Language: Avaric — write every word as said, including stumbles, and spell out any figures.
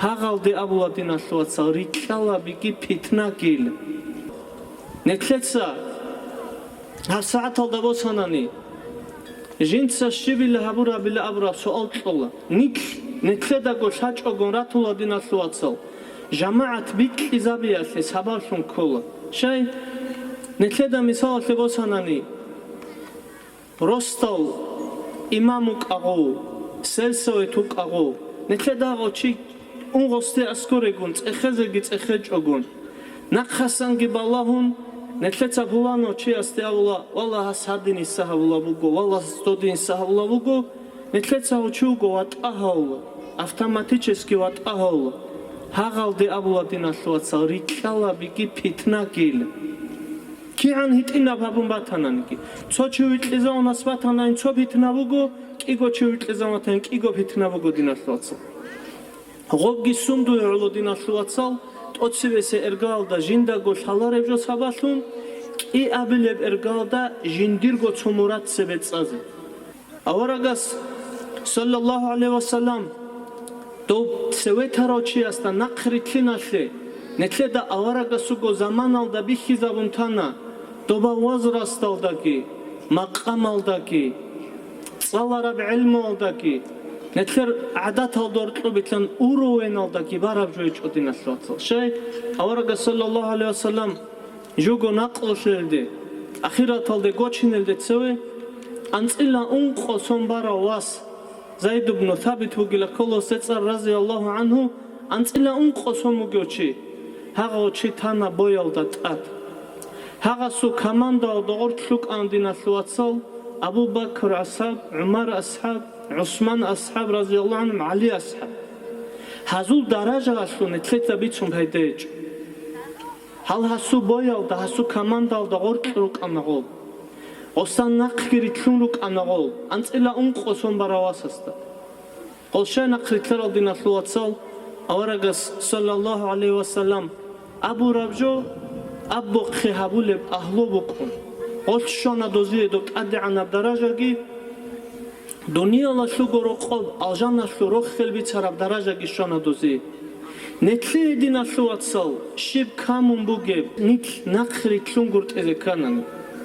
Гьагъалде абула, диналъул вацал, рикьалабиги питнагил. Нилъеца гьаб сагӀаталда босанани, жинца щибила гьабурабила абураб суал кьола. Нилъ, нилъедаго лъачӀогун ратула, диналъул вацал, жамагӀат бикьизабиялъе сабаблъун ккола. Щай? Нилъеда мисалалъе босанани, росдал имам вукӀагъов, сельсовет вукӀагъов, нилъеда гъо чи ун гъосде аскорегун, цӀехезеги цӀехечӀогун, нахъасанги балагьун, нилъеца пуланав чиясде абула: «Валлагь, гьас гьадин гьиса гьабулаб буго, валлагь, гьас додин гьиса гьабулаб буго». Нилъеца гьучи вуго ватӀа гьавула, автоматически ватӀа гьавула. Гьагъалде абула, диналъул вацал, рикьалабиги питнагил. КигӀан гьитӀинаб гьабун батананиги, цо чи витӀизавунас батанайин цо питна буго, кӀиго чи витӀизавун батанин кӀиго питна буго, диналъул вацал. Гъобги сундуе гӀоло, диналъул вацал, тӀоцебесеб эргалда жиндаго лъалареб жо сабаблъун, кӀиабилеб эргалда жиндирго цо мурад цебе цӀазе. Аварагас, саллаллагьу гӀалайгьи вассалам, дов цеве тарав чиясда нахърилълъиналъе, нилъеда аварагасулго заманалда бихьизабун тана, доба возрасталдаги, макъамалдаги, цӀалараб гӀелмуялдаги, нилъер гӀадатал доркьубилъан уровеналдаги бараб жо гьечӀо, диналъул вацал. Щай? Аварагас, саллаллагьу гӀалайгьи вассалам, жого накълулъелде, ахираталде гочинелде цеве анцӀила ункъо сон барав вас, Зайд ибн Сабит вугила ккола гьесда цӀар, разияллагьу гӀангьу, анцӀила ункъо сон вугев чи, гьагъав чи тана боялда тӀад. Гьагъасул командаялда гъорлъ рукӀана, диналъул вацал, Абу Бакр асхӀаб, ГӀумар асхӀаб, ГӀусман асхӀаб, разияллагьу гӀангьум, ГӀали асхӀаб. Гьазул даражаялъул нилъеца бицун пайда гьечӀо. Гьал гьасул боялда, гьасул командаялда гъоркье рукӀана гъол. Гъосан нахъги рилълъун рукӀана гъол, анцӀила ункъо сон барав васасда. Гъол щай нахърилълъарал, диналъул вацал, аварагас, саллаллагьу гӀалайгьи вассалам, абураб жо абухъе гьабулеб агьлу букӀун. Гъолъ щвана дозие доб тӀадегӀанаб даражаги, дуниялалъулго рокъоб алжаналъул рохел бицараб даражаги щвана дозие. Нилъее, диналъул вацал, щиб камун бугеб, нилъ нахърилълъунгутӀизе кканани.